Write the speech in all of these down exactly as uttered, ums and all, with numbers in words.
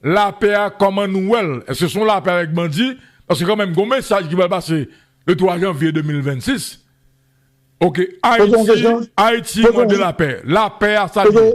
lapè a, kòman nou wè l? Èske se yon lapè avèk bandi? Paske kanmenm, gen yon mesaj ki pral pase le twa janvye de mil vennsis. Ok, Ayiti, Ayiti mande lapè. Lapè a sa l ye.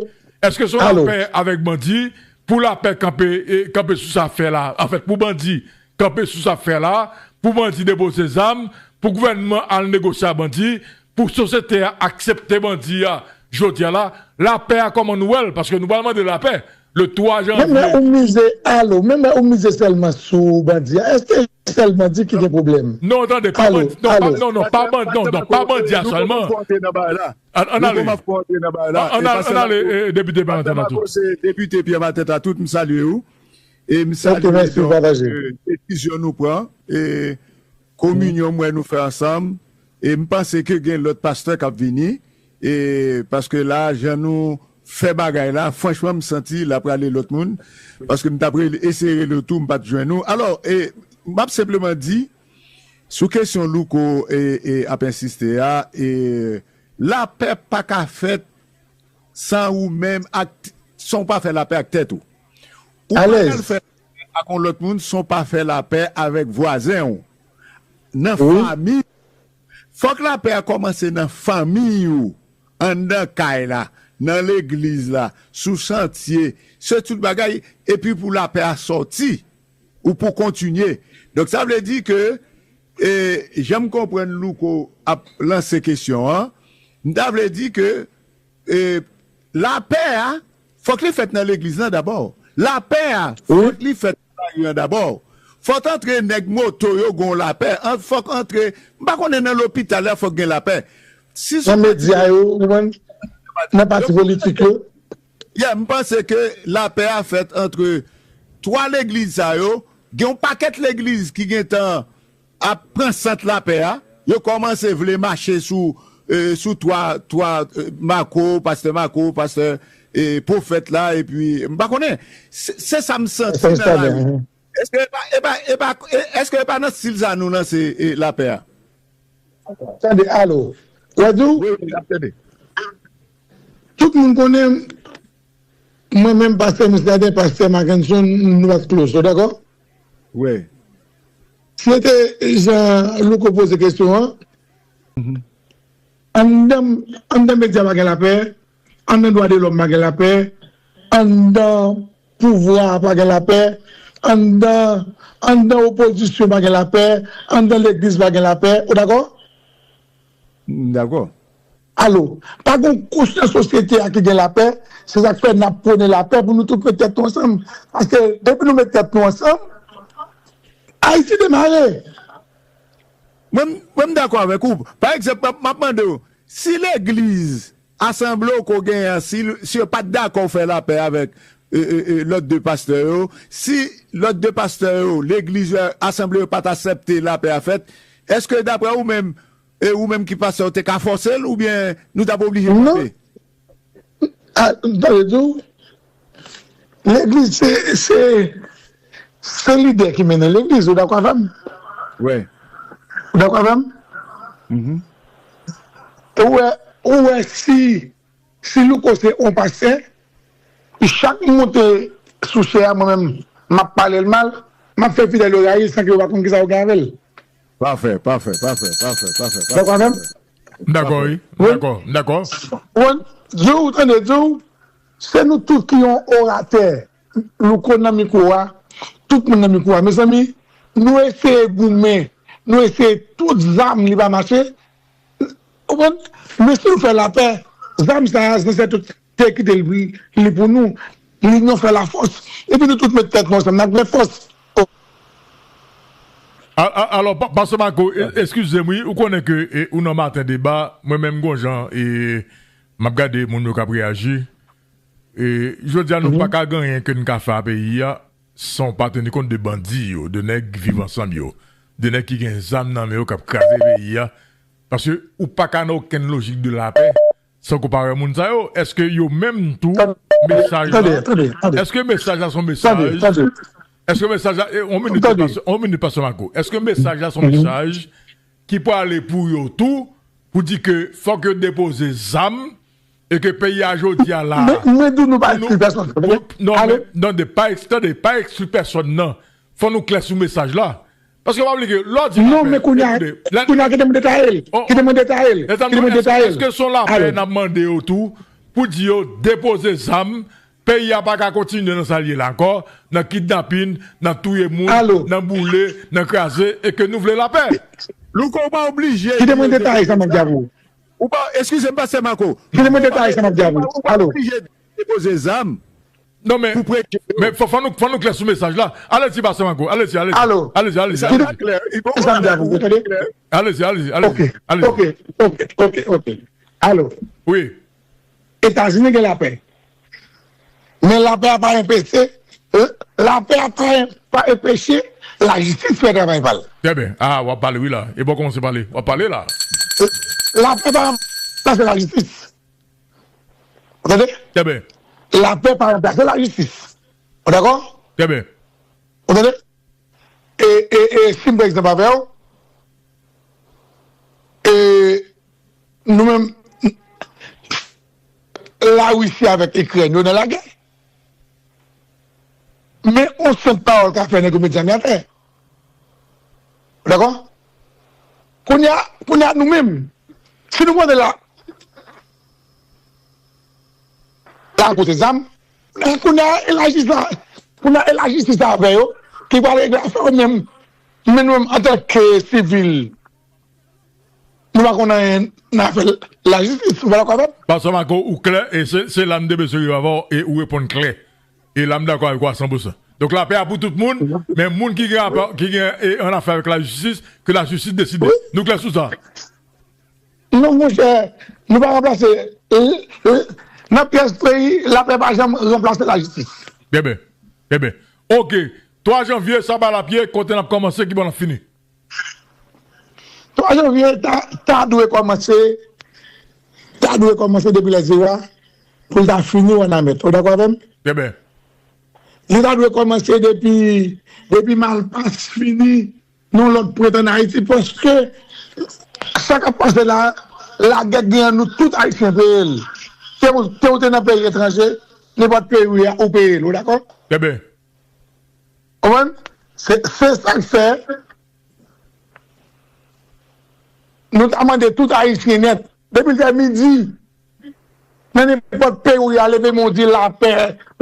Èske se yon lapè avèk bandi? Pou lapè kanpe, e, kanpe sou sa fè la. Anfèt, pou bandi kanpe sou sa fè la, pou bandi depoze zam, pou gouvènman al negosye a bandi, pou sosyete a aksepte bandi a jodi a la, lapè a kòman nou wè l? Paske nou pral mande lapè le twa janvye. Men, men ou mize, alo, men, men ou mize sèlman sou bandi a. Èske sèl bandi ki gen pwoblèm? Non, tande, pa bandi, non, pa, non, non, pa bandi, non, non, pa bandi a sèlman. An, an ale. An, an ale, an ale, e, depite Pierre Martin Latou. Depite Pierre Martin Latou, m salye ou. E m salye, donk, e, desizyon nou pran, e kominyon m wè nou fè ansanm. E m panse ke gen lòt pastè k ap vini. E paske la, jan nou fè bagay la, franchman, m santi l ap rale lòt moun. Paske m t ap rele, eseye rele w tou, m pa t jwenn ou. Alò, e, m ap senpleman di, sou kesyon Louko, e, e, ap ensiste a, e, lapè pa ka fèt san ou menm ak, san w pa fè lapè ak tèt ou. Ou pa pral fè lapè ak yon lòt moun san w pa fè lapè avèk vwazen w. Nan fanmi, fòk lapè a kòmanse nan fanmi ou, anndan kay la, nan legliz la, sou chantye, se tout bagay, epi pou lapè a sòti, ou pou kontinye. Donk, sa vle di ke, e, jan m konprann Louko ap lanse kesyon an, m ta vle di ke e, lapè a, fòk li fèt nan legliz lan dabò. Lapè a, fòk li fèt nan lari an dabò. Fòk antre nèg moto yo gon lapè. An, fòk antre, m pa konnen nan lopital la, fòk gen lapè. Si nan medya yo, ou konprann? Nan pati politik yo. Yeah, m panse ke lapè a fèt antre twa legliz sa yo. Gen yon pakèt legliz ki gentan ap pran sant lapè a, yo kòmanse vle mache sou, e, sou twa, twa, e, Mako, pastè Mako, pastè, e, pwofèt la, epi, m pa konnen. Se, se sa m santi nan lari. Èske e pa, e pa, e pa, e, èske e pa nan stil sa nou lanse, e, lapè a? Tande, alo. Ou a di w? Wi, wi, ap tande. Tout moun konnen, mwen menm, pastè Muscadin, pastè Mackenson, nou pa t close, ou dakò? Wi. Si se te jan Louko poze kesyon an, anndan, anndan medya pa gen lapè, anndan dwa de lòm pa gen lapè, anndan pouvwa a pa gen lapè, anndan, anndan opozisyon pa gen lapè, anndan legliz pa gen lapè, ou dakò? M dakò. Alo, pa gen yon kouch nan sosyete a ki gen lapè, se sa k fè n ap pwone lapè pou nou tout met tèt nou ansanm. Paske depi nou met tèt nou ansanm, Ayiti demare. Mwen, mwen m dakò avèk ou. Pa egzanp, m ap, m ap mande w, si legliz asanble w ko genyen an, si, si yo pa t dakò w fè lapè avèk, e, e, e, lòt de pastè yo, si lòt de pastè yo, legliz yo, asanble yo pa t aksepte lapè a fèt, èske daprè ou menm, e ou menm ki pastè, ou te ka fòse l oubyen nou t ap oblije kanpe? A, m tande di w, legliz se, se, se lidè ki mennen legliz, ou dakò avè m? Wi. Ou dakò avè m? Mhm. Ou wè, ou wè si, si Louko se yon pastè, chak m monte sou chè a, mwen menm, m ap pale l mal, m ap fè fidèl yo rayi l san ke yo pa konn kisa yo gen avè l. Pafè, pafè, pafè, pafè, pafè, pafè. Dakò avè m? M dakò, wi. M dakò, m dakò. Ou konprann? Di w, tande, di w, se nou tout ki yon oratè. Louko nan mikwo a, tout moun nan mikwo a. Mezanmi, nou eseye goumen, nou eseye tout zam, li pa mache. Ou konprann? Men si nou fè lapè, zam sa a, zansèt yo te kite li, li pou nou. Linyon fè lafòs. Epi nou tout met tèt nou ansanm, n ap gen fòs. A, a, alò, pa, pastè Marco, e, eskize m, wi, ou konnen ke, e, ou nan Maten Deba, mwen menm gon jan, e, m ap gade moun yo k ap reyaji. E, jodi a, nou pa ka gen anyen ke n ka fè a peyi a, san w pa teni kont de bandi yo, de nèg viv ansanm yo, de nèg ki gen zam nan men yo k ap kraze peyi a. Paske ou pa ka nan okenn lojik de lapè san ke w pa wè moun sa yo. Èske yo menm tou, mesaj la, èske mesaj la se yon mesaj, èske mesaj la, e, yon minit, pastè, yon minit, pastè Marco, èske mesaj la se yon mesaj ki prale pou yo tou, pou di ke fòk yo depoze zam, e ke peyi a jodi a la, mwen di w nou pa ekskli pèsonn. Non, men tande, pa ekskli, tande, pa ekskli pèsonn nan. Fò nou klè sou mesaj la. Paske w pa bliye ke lè w di lapè, men kounye a, kounye a kite mwen detaye l. Kite mwen detaye l. Kite mwen detaye l. Èske se yon lapè n ap mande yo tou pou di yo depoze zam? Peyi a pa ka kontinye nan sa l ye la ankò, nan kidnapin, nan touye moun, nan boule, nan kraze, e ke nou vle lapè. Louko, ou pa oblije. Kite mwen detaye sa m ap di a pou ou. Ou pa, eskize m, pastè Marco. Kite mwen detaye sa m ap di a pou ou. Ou pa oblije depoze zam pou prete yo. Non, men fò, fò nou, fò nou klè sou mesaj la. Alèzi, pastè Marco. Alèzi, alèzi. Alèzi, alèzi, alèzi. Sa m di a pou ou, tande. Alèzi, alèzi, alèzi. Ok, ok, ok, ok. Alo. Wi. Etazini gen lapè. Men lapè a pa enpeche, lapè a pa, pa enpeche lajistis fè travay pa l. Trè byen. Ah, w ap pale wi la. E bò kòmanse pale. W ap pale la. Lapè pa ranplase lajistis. Ou tande? Trè byen. Lapè pa ranplase lajistis. Ou dakò? Trè byen. Ou tande? E, e, e, si m pran egzanp avè w, e, nou menm, Larisi avèk Ikrèn, yo nan lagè. Men yon senp pawòl ka fè nèg yo met zam yo atè. Ou dakò? Kounye a, kounye a nou menm, si nou mande la, la pote zam, men kounye a e lajistis la, kounye a e lajistis la avè yo, ki pral regle afè yo menm. Men nou menm, antanke sivil, nou pa konn anyen nan afè lajistis, ou pa dakò avè m? Pastè Marco, ou klè, e se, se la m te bezwen rive avè w, e ou reponn klè. E la m dakò avèk ou a san pousan. Donk lapè a pou tout moun, men moun ki gen apa-, ki gen, e, an afè avèk lajistis, ke lajistis deside. Nou klè sou sa? Non, monchè, nou pa ranplase, e, e, nan pyès peyi, lapè pa janm ranplase lajistis. Trè byen, trè byen. Ok, twa janvye, sa ba lapye, kote n ap kòmanse, ki bò n ap fini? Twa janvye, ta, ta dwe kòmanse, ta dwe kòmanse depi lè zewo a, pou l ta fini Wanament. Ou dakò avè m? Trè byen. Li ta dwe kòmanse depi, depi Malpas fini nan lòt pwent ann Ayiti, paske sa k ap pase la, lagè k gen an, nou tout Ayisyen peye l. Ke ou, ke ou te nan peyi etranje, nenpòt peyi ou ye a, ou peye l, ou dakò? Trè byen. Konprann? Se, se sa k fè nou ta mande tout Ayisyen nèt, depi l fè midi, nan nenpòt peyi ou ye a, leve men w di lapè,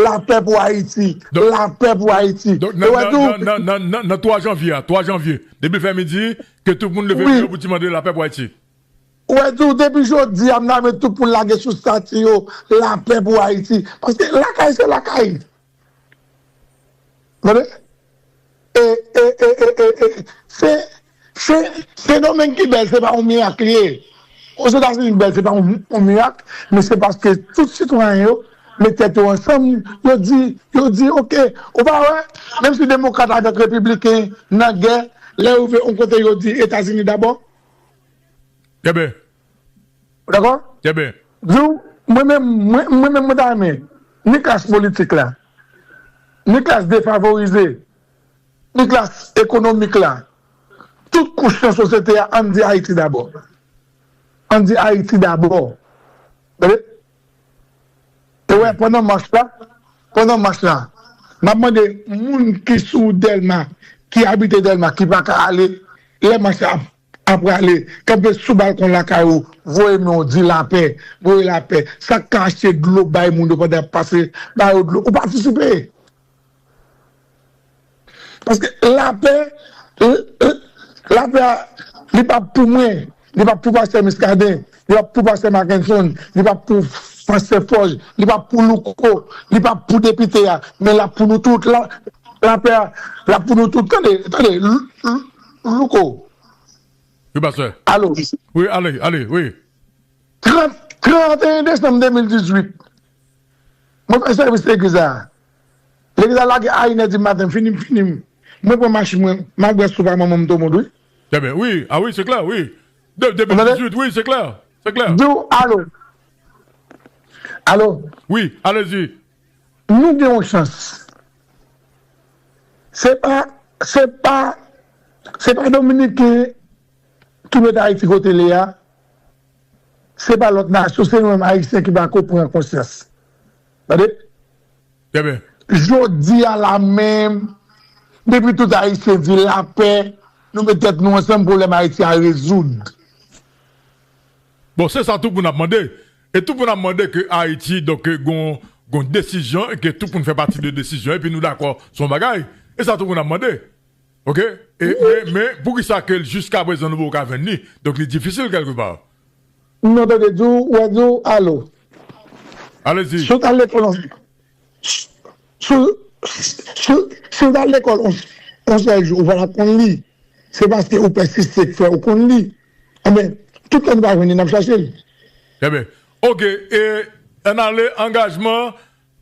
lapè pou Ayiti, lapè pou Ayiti. Donk, nan, nan, nan, nan, nan, nan twa janvye a, twa janvye, depi l fè midi, ke tout moun leve men yo pou di mande lapè pou Ayiti. Ou wè tou, depi jodi a, m ta met tout pou lage sou stati yo, lapè pou Ayiti. Paske lakay se lakay. Tande? E, e, e, e, e, e, se, se, Sendomeng ki bèl, se pa yon mirak li ye. Ozetazini bèl, se pa yon, yon mirak, men se paske tout sitwayen yo met tèt yo ansanm, yo di, yo di, oke, ou pa wè, menm si demokrat avèk repibliken nan gè, lè yo rive yon kote, yo di Etazini dabò. Trè byen. Ou dakò? Trè byen. Di w, mwen menm, mwen, mwen menm, mwen ta renmen ni klas politik la, ni klas defavorize, ni klas ekonomik la, tout kouch nan sosyete a, ann di Ayiti dabò. Ann di Ayiti dabò. Tande? E wè, pandan mach la, pandan mach la, m ap mande moun ki sou Dèlma, ki abite Dèlma, ki pa ka ale, lè mach la ap ap prale, kanpe sou balkon lakay ou, voye men w, di lapè, voye lapè. Sa k ka achte dlo bay moun yo pandan y ap pase, ba yo dlo. Ou patisipe. Paske lapè, l-, l-, lapè a, li p ap pou mwen, li p ap pou pastè Muscadin, li p ap pou pastè Mackenson, li p ap pou pastè Forge, li p ap pou Louko, li p ap pou depite a, men l ap pou nou tout. La, lapè a, l ap pou nou tout. Tande, tande, Lou-, Lou-, Louko. Wi, pastè. Alo. Wi, ale, ale, wi. Trant, trant e en desanm de mil dizuit, mwen fè sèvis legliz la. Legliz la lage a inè di maten, m fini, m fini. Mwen pran machin mwen, m al bwè soup a manman m Tomoun, wi. Trè byen, wi. A wi, se klè, wi. De, de mil dizuit, wi, se klè. Se klè. Di w, alo. Alo. Wi, alezi. Nou gen yon chans. Se pa, se pa, se pa Dominiken ki mete Ayiti kote l ye a. se pa lòt nasyon, se nou menm Ayisyen ki pa ko pran konsyans. Tande? Jodi a la menm, depi tout Ayisyen di lapè, nou met tèt nou ansanm, pwoblèm Ayiti a rezoud. Bon, se sa tout moun ap mande. E tout moun ap mande ke Ayiti, donk, ke gon, gon desizyon e ke tout moun fè pati de desizyon epi nou dakò sou yon bagay. E sa tout moun ap mande. Oke? E, men, men, poukisa ke jiska prezan nou poko ka jwenn li? Donk, li difisil kèlkepa. Non, tande, di w, wè, di w, alo. Alezi. Si w t al lekòl, on- si, si, si, si w t al lekòl on, on sèl jou, ou pa t ap konn li. Se paske ou pèsiste k fè ou konn li. Enben, tout lè nou pa jwenn li, n ap chache l. Trè byen. Oke, e ann ale angajman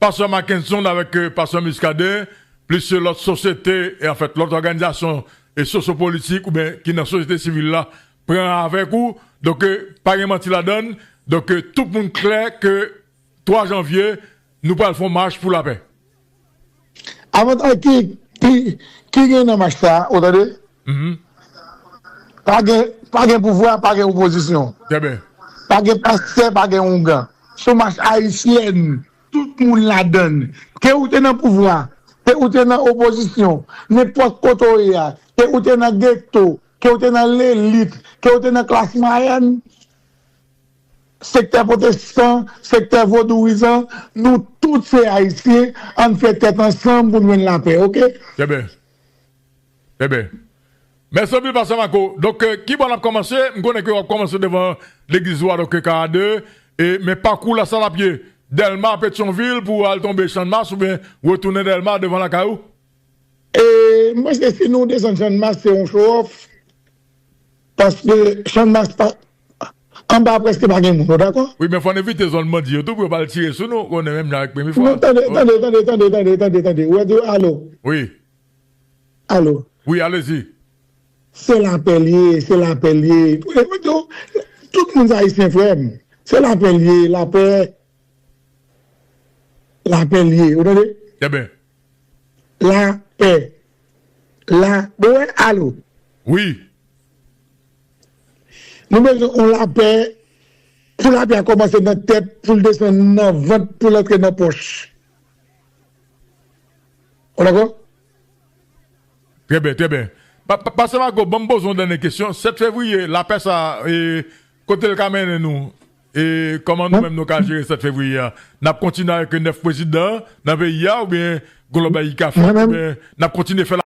pastè Mackenson avèk, e, pastè Muscadin, plis lòt sosyete, e anfèt, lòt òganizasyon e sosyopolitik oubyen ki nan sosyete sivil la, pran avèk ou. Donk, e, pa gen manti ladann. Donk, e, tout moun klè ke twa janvye, nou pral fè yon mach pou lapè. Avantaj ki, ki, ki gen nan mach sa a, ou tande? Pa gen, pa gen pouvwa, pa gen opozisyon. Trè byen. Pa gen pastè, pa gen oungan. Se yon mach ayisyèn, tout moun ladann. Ke ou te nan pouvwa, ke ou te nan opozisyon, nenpòt kote w ye a, ke ou te nan geto, ke ou te nan lelit, ke ou te nan klas mwayèn, sektè pwotestan, sektè vodouyizan, nou tout se Ayisyen, ann fè tèt ansanm pou n jwenn lapè, oke? Trè byen. Trè byen. Mèsi anpil, pastè Marco. Donk, e, ki bò n ap kòmanse? M konnen ke w ap kòmanse devan legliz ou a, donk, e, karant de, e, men pakou la sa l ap ye? Dèlma, Petyonvil, pou al tonbe Channmas, oubyen retounen Dèlma devan lakay ou? E, m panse si nou desann Channmas, se yon show off. Paske Channmas pa, anba prèske pa gen moun, ou dakò? Wi, men fò n evite zòn bandi yo tou pou yo pa al tire sou nou, konnen menm jan ak premye fwa. Non, tande, tande, tande, tande, tande, tande, tande, tande. Ou di, alo, Wi, alo. Wi, alezi. Se lapè l ye, se lapè l ye. E, ou di, tout moun ayisyen, frè m. Se lapè l ye, lapè. Lapè l ye, ou tande? Trè byen. Lapè. La, bon, wè, alo. Wi. Nou bezwen yon lapè, pou lapè a kòmanse nan tèt, pou l desann nan vant, pou l antre nan pòch. Ou dakò? Trè byen, trè byen. Pa, pa, pastè Marco, ban m poze yon dènye kesyon. Sèt fevriye, lapè sa, e, kote l ka mennen nou? E kòman nou menm nou ka jere sèt fevriye a? N ap kontinye avèk nèf prezidan nan peyi a, oubyen gon lòt bagay ki ka fèt, oubyen n ap kontinye fè